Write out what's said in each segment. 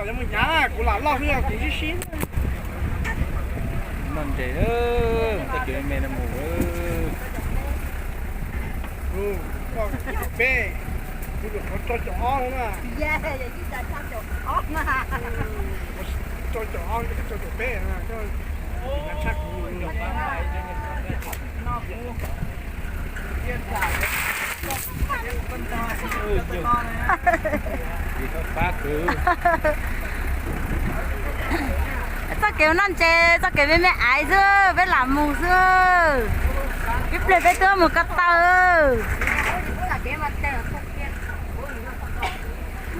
Mus hnyav, kuv lam loj xwb, kuv sib sib. Noj ntses, txoj kev me me no mus. Peb, kuv yuav qhov rau caum ob na. Rau caum ob, rau caum peb. Txoj kev noj ntses, txoj kev me me aiv xwb, peb lam mus xwb. Ib pliag peb twb mus ko taw.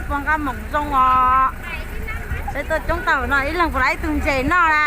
Pog nqa moom zoo os. Peb tuaj coob tau no ib leeg puas laib ib tug ntses noj na.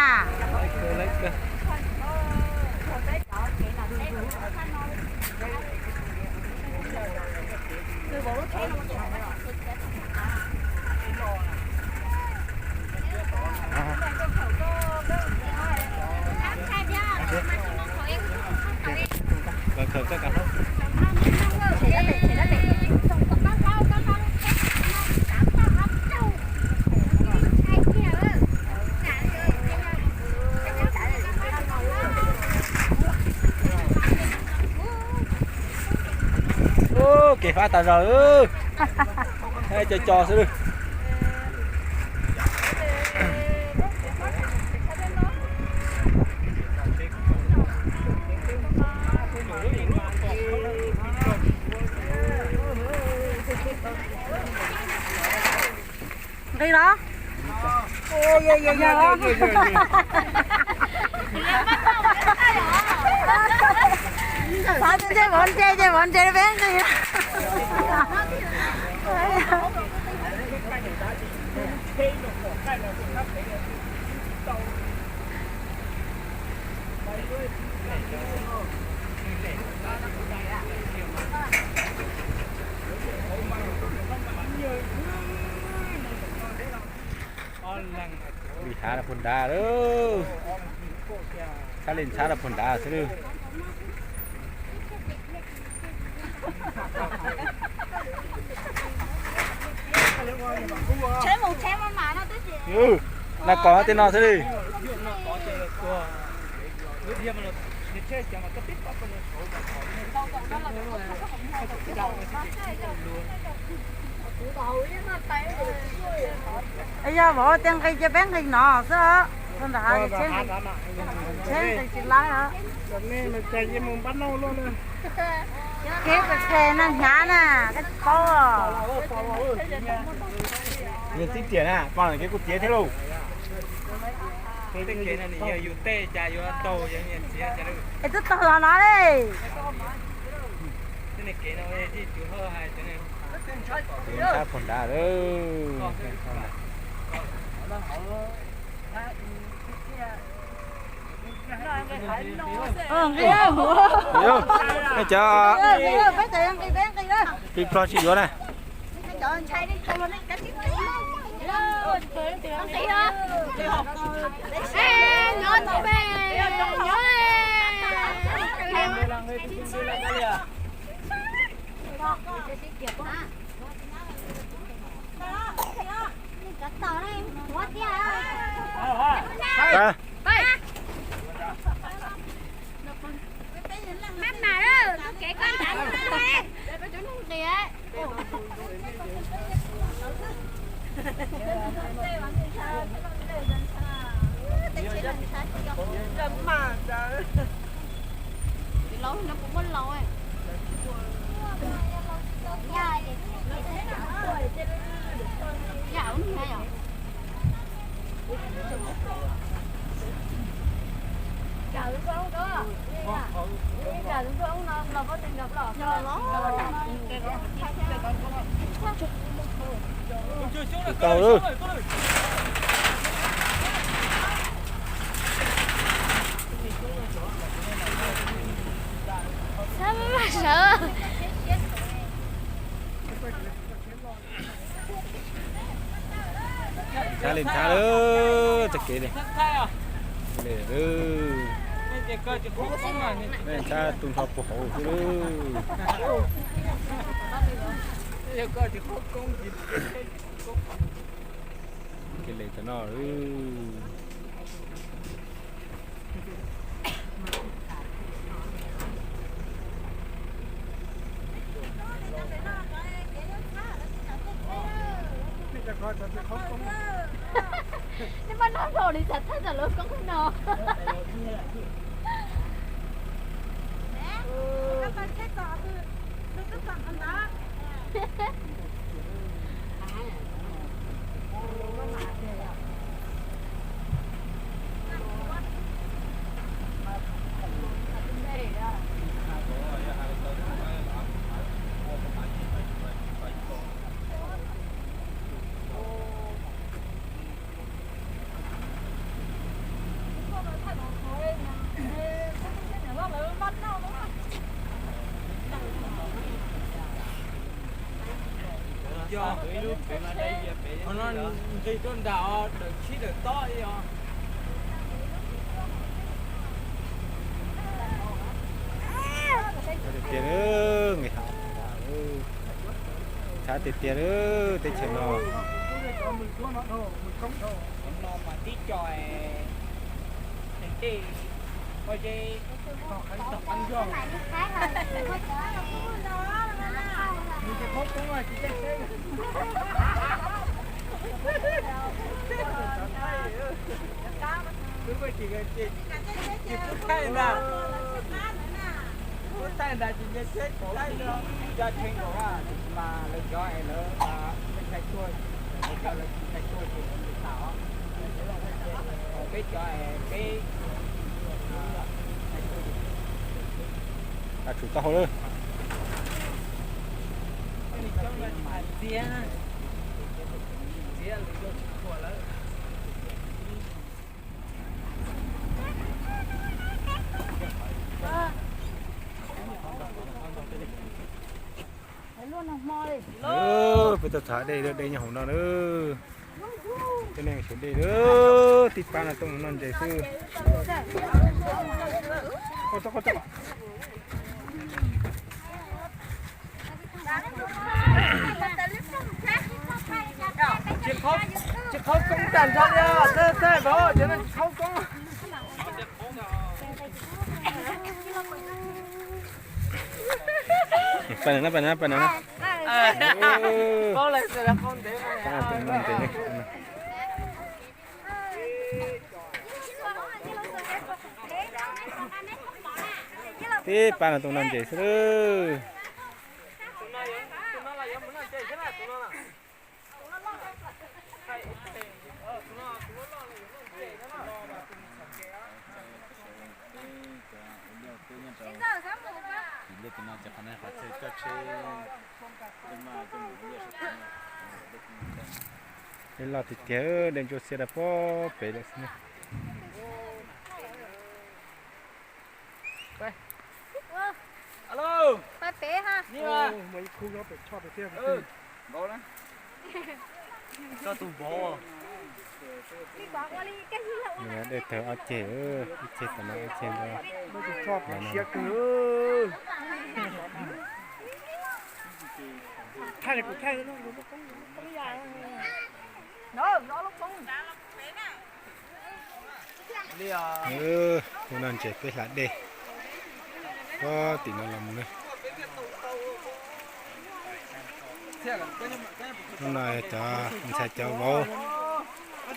Kev fab tas zog, co co xwb. Nqis los? Xav tias ntshe vov ntses ces vov ntses peb nqis. Li thav rau puag nrad lawm. Tshab li tshab rau puag nrad xwb lawm. Na kos tej no xwb li. Yog vauv tias nqis ces peb nqis no xwb os. Txog ntawm hav ces tsheb nqis tsis laib os. Kev pes pes na hnyav na, koj tsis paub. Yog tib tiam na, pom kev kuj txiav thiab lauj. Es twb taug los no li. Ntshab puag nrad lawm. Nqis, peb cov nqis, peb nqis, peb plho tsis yuav na. Tau lawm. Ntshab li ntshab lawm, txoj kev li. Ntshab tu nrho puag hauv xwb lawm. Yog koj tsis qhov koob ces tsheb tsis koob. Le cov no. Neb muab noj hlo li xav thaij tam lub koob no. Qhov no nqis tuaj nram dawm tshib dawm tob os. Tiag tiag, txhav tiag tiag teb chaws no. Mas tib co tej pob zeb. Tsis pub thaij ntag, pub thaij ntag ces nce tsheb tsis thaij li. Cov tshee nkaus mas lawv cov es lawv ntshai tuag, lawv cov lawv tsis ntshai tuag ces lawv ntshai tas os. Peb cov es peb ntshai tuag. Tsum taub hau lawm. Peb tuaj txhav dej, dej nyob hauv no na. Cov neeg sawv dej, tib pab no tuaj mus noj ntses xwb. Tsis qhaub koob tag nrho li, thaij thaij npaum cov no tsis qhaub koob. Pab no, pab no, pab no. Tib pab no tuaj noj ntses xwb. Dej loj tiag tiag, dej ntsuab xiab rau pob pem lawm xwb. Dej tawg ob ceg, ib ceg tom no ib ceg ntawd. Tus no ntses peb hla dej, pob tim no los mus na. Hnub no cov ntxhais cov vauv,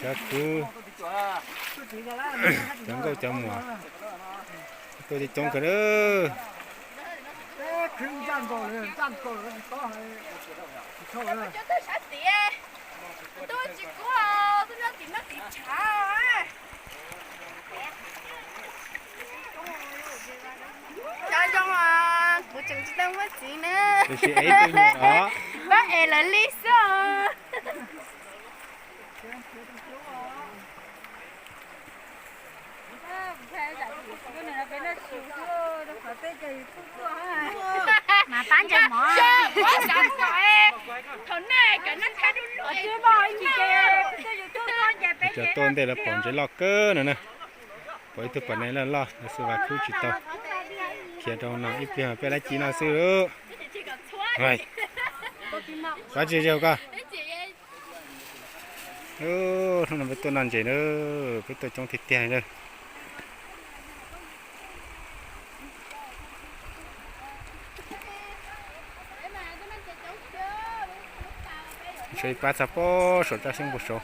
cov kwv, cov nkauj cov muam tuaj coob kawg. Cov zoo os, kuv tseem tsis tau muaj txiv na. Pab es lawv li xwb. Mas pab ntses mov. Cov tuaj ntej lawv pom ntses loj kawg no na. Pom ib tug pom neeg loj loj, lawv xwb vas khub tsis tau. Khiav rau no ib pliag peb lab ci no xwb. Pab tsis yog koj. Hnub no peb tuaj noj ntses na, peb tuaj coob tiag tiag na. Sawv ib pab txog pob saum raj xyoob puag saud.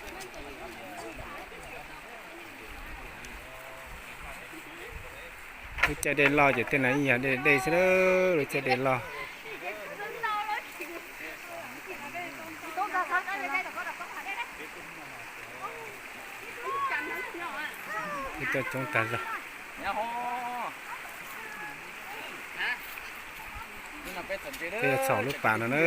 Lub caij dej loj ces tej no ib yam dej dej xwb, lub caij dej loj. Peb tuaj coob tag zog. Peb yuav txhaum lub pas no na.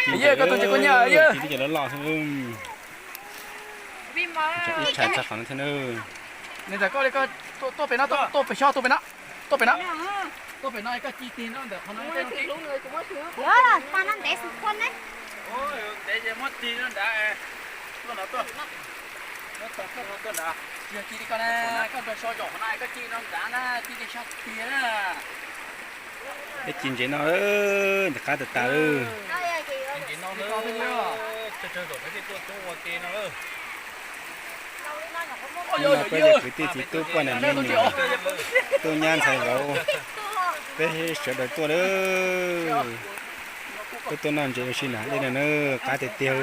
Ib co loj loj xwb. Ib tshais txog qhov no thiab na. Nws ntawm koj li, koj tuaj pem no, tuaj pem xyov, tuaj pem no, tuaj pem no, tuaj pem no koj ci tig no ntawm qhov no. Ntev xwb tuaj ne. Ntev ces muab tig no nrad. Tuaj no tuaj. Muab tog tuaj no tuaj nrad. Yog ci li koj na, koj nrog so zaum qhov no koj ci no nrad na, ci li so tiag na. Peb ci ntses no, ntses qab tas tas lawm. Hnub no peb cov kwv tij txiv tub poj niam me nyuam, tub nyab ntxhais vauv, peb sawv daws tuaj lawm. Peb tuaj noj ntses ua si nram dej no na, qab tiag tiag.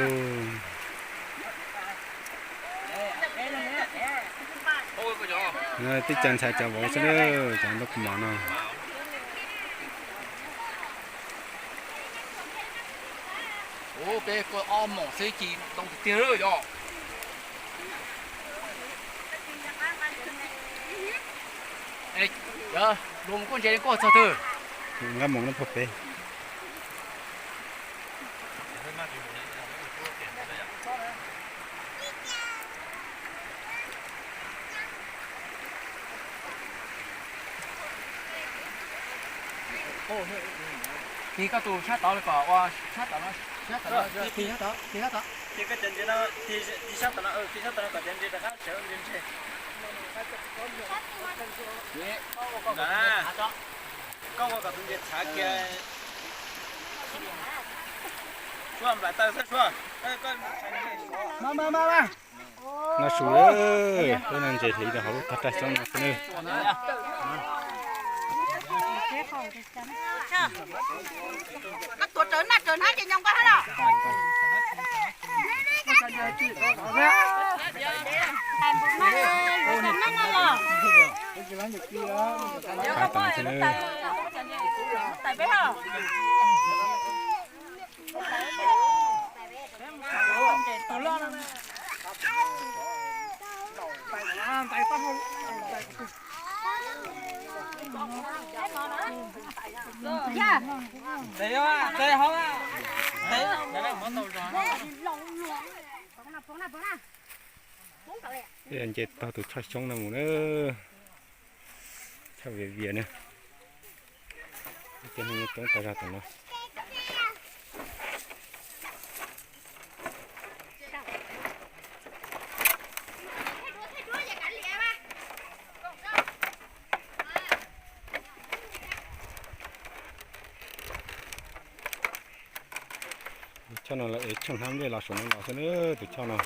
Tib co ntxhais cov vauv xwb na, cov ntaub pw mov no. Peb ob moos xwb ci ntoo tiag tiag yog. Luag mus kuaj ntses kuaj txog twg? Nqa moos no puag pem. Tig koj tus sab tod kom ua sab tod no, sab tod no, tig sab tod, tig sab tod. Tig koj cov ntses no, tig sab tod no, tig sab tod no kom cov ntses rov qab sawv ntses ntses. Koj ua kom tus ntses txhav kiag. Suav nplaim taw xwb Suav. Noj su, lub no ntses hliv rau hauv lub tog raj xyoob no xwb nawb. Koj tuav rawv naj rawv hnab ces nyob nqa hab los. Qab tod xwb nawb. Peb nce tog tus choj xyoob no mus na, choj vias vias na. Coob tas zog tam no. Tus choj no lawv ev tsheej hnab nplej los saum no los xwb na, tus choj no.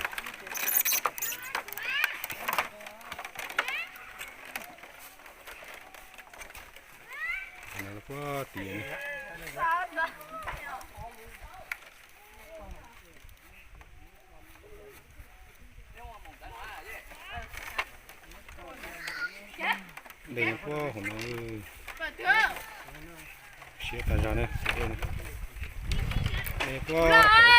Puag tim dej puag hauv no, siab tas zog na, dej puag hauv.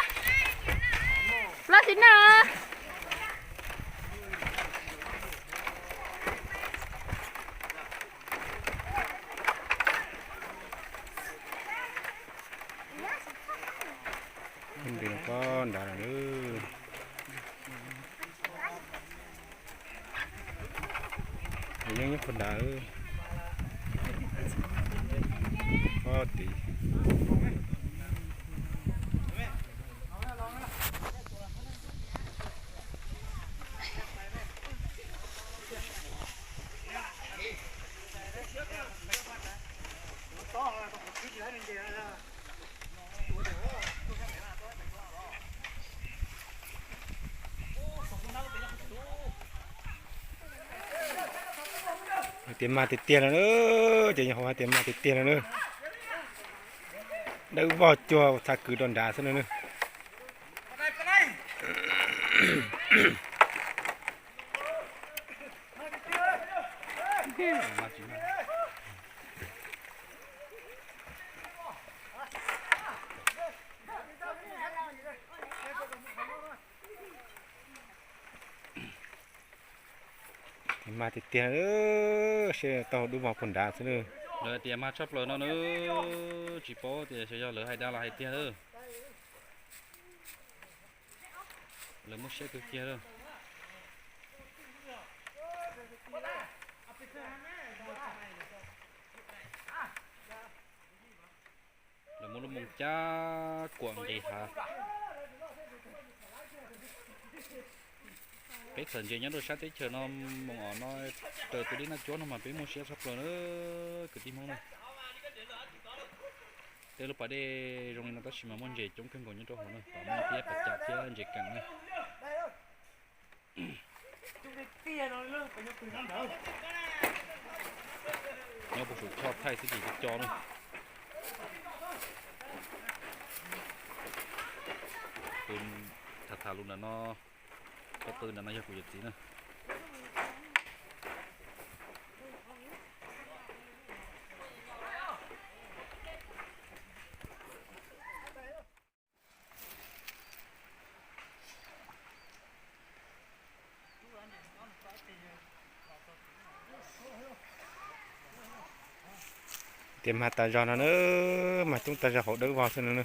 Ntws no pob nrad lawm. Yeej nyob puag Ntawd, pob tim. Hais tias mag tiag tiag no na, ces nyuam qhuav hais tias mag tiag tiag no na. Dawb vog cuag txha kwv rau nrad xwb no na. Mag tiag tiag, seb tau dub vog puag nrad xwb na. Lawv tias mag tshaj plaws no na, tsis paub tias xyov yog lawv hais dag los hais tiag. Lawv muab siab kawg kiag lawm. Lawv muab lub moo cab kuam nqis hav. Peb txawm ntses nyob rau sab teb chaws no, moo os no raws tus dej naj cuab no mas peb muaj siab tshaj plaws na, kwv tij Hmoob na. Tej lub pas dej zoo li no tab sis mas muaj ntses coob kawg nkaus nyob rau hauv na, pas meej thiab pas cam thiab ntses keem na. Nyob puag saum choj thaij xwb ces co na. Tus tham tham lus ntawm no, ko tw ntawm no yog kuv yawm txiv na. Tias mag tas zog no na, mag coob tas zog hauv dawb vog xwb no na.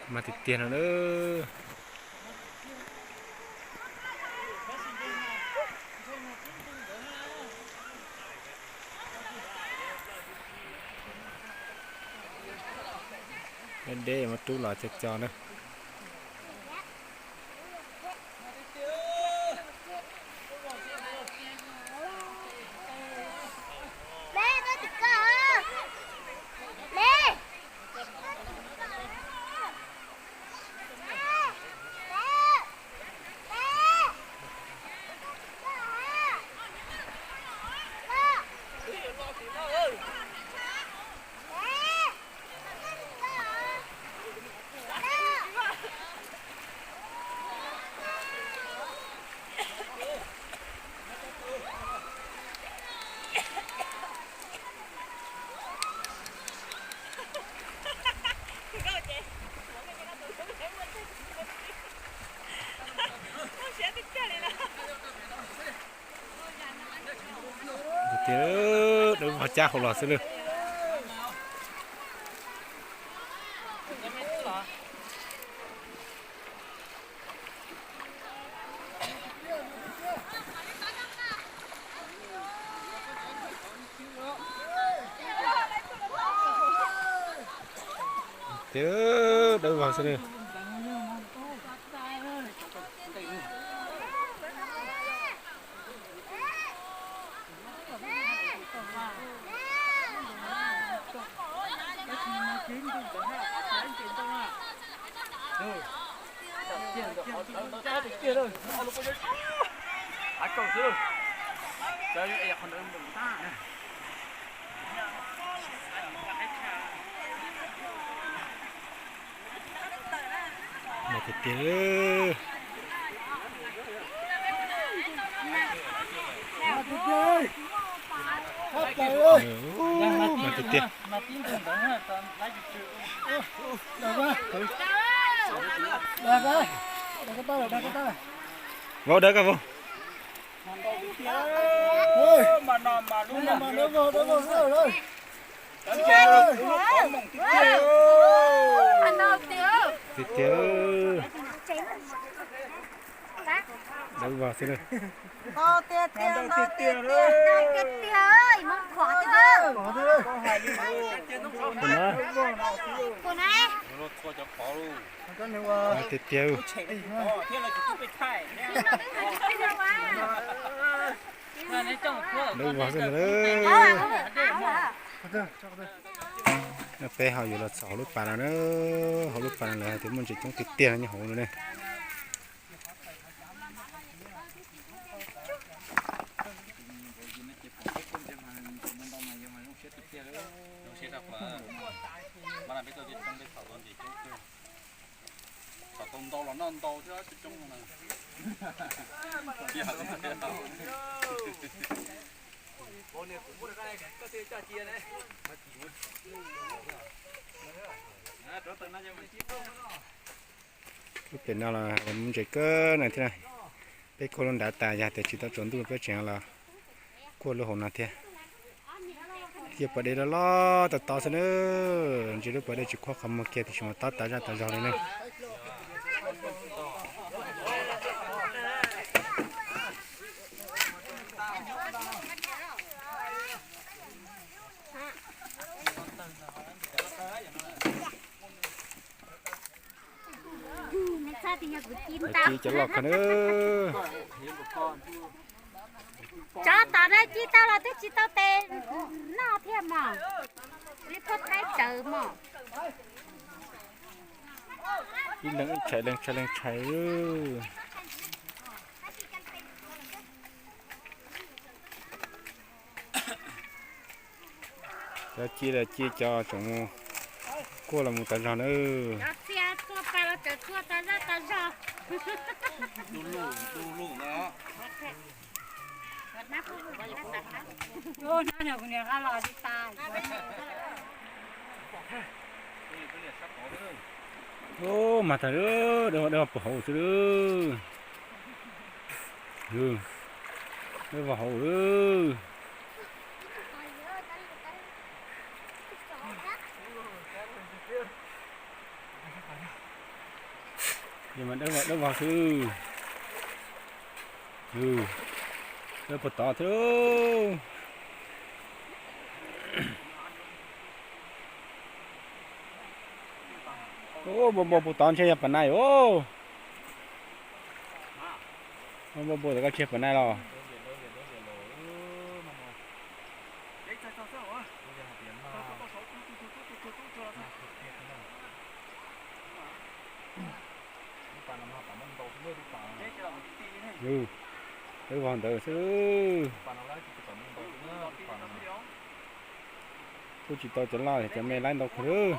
Mag tiag tiag no na. Deb deb muab rub los co co na. Tias dawb vog cab hauv los xwb na. Tias dawb vog xwb na. Tiag tiag. Mas tiag tiag. Vau dawb koj vau. Tiag tiag. Dawb vog xwb na. Ntau tiag tiag, ntau tiag tiag, ntau tiag tiag, mus khov tiag. Tiag tiag. Dawb vog xwb na. Peb ho yuav los txog hauv lub pas no na. Hauv lub pas no lawv hais tias muaj ntses coob tiag tiag nyob hauv no ne. Txog tau ntau los noj ntau thiab tsis coob no na. Lub pem no los muaj ntses kawg no thiab na. Peb kuaj lub nrad tas, yog tias tsis tau tsaus ntuj peb tseem los kuaj lub hauv no thiab. Cia pom dej loj loj tob tob xwb na. Ntsia lub pas dej tsis khuab qhov muag kiag tiam sis mas tob tas zaj tas zog li na. Ci cov loj kawg na. Tsov tom no ci tau los twb tsis tau tes noj thiab mog. Li phoj thaib tsawv mog. Ib leeg ib tshais, leeg tshais leeg tshais. Cov ci los ci cov tseem mus kuaj los mus tas zog na. Cov txia txua pas los tseem txua tas zaj tas zog. Ub, mas tag, dawb vog puag hauv xwb. Dawb vog hauv. Dawb vog, dawb vog xwb. Dawb puag tod thiab. Ub, npau npau puag tod ntshe yog pas nais os. Npau npau tom koj tsis yog pas nais los. Lub pas no mas pas muaj ntau xwb, lub pas no. Lub vog ntawd xwb. Kuj tsis tau cov loj, cov me laib ntau kawg lawm.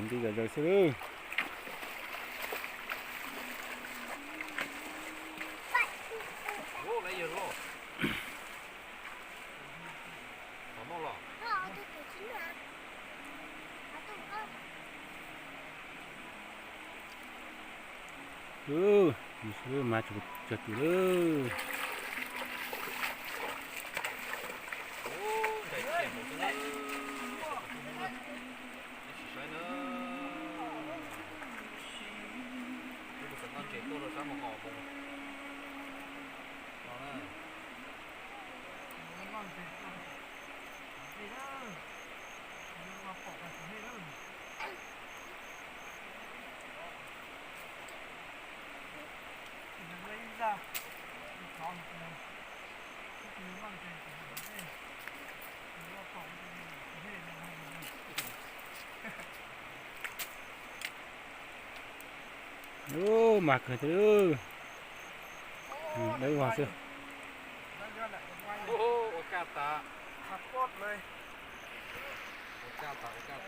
Nti zom zaws xwb lawm. Mas tsuas cog tus lawm. Ub, mag kawg thiab. Dawb vog xwb. Ua kaj tas, ua kaj tas, ua kaj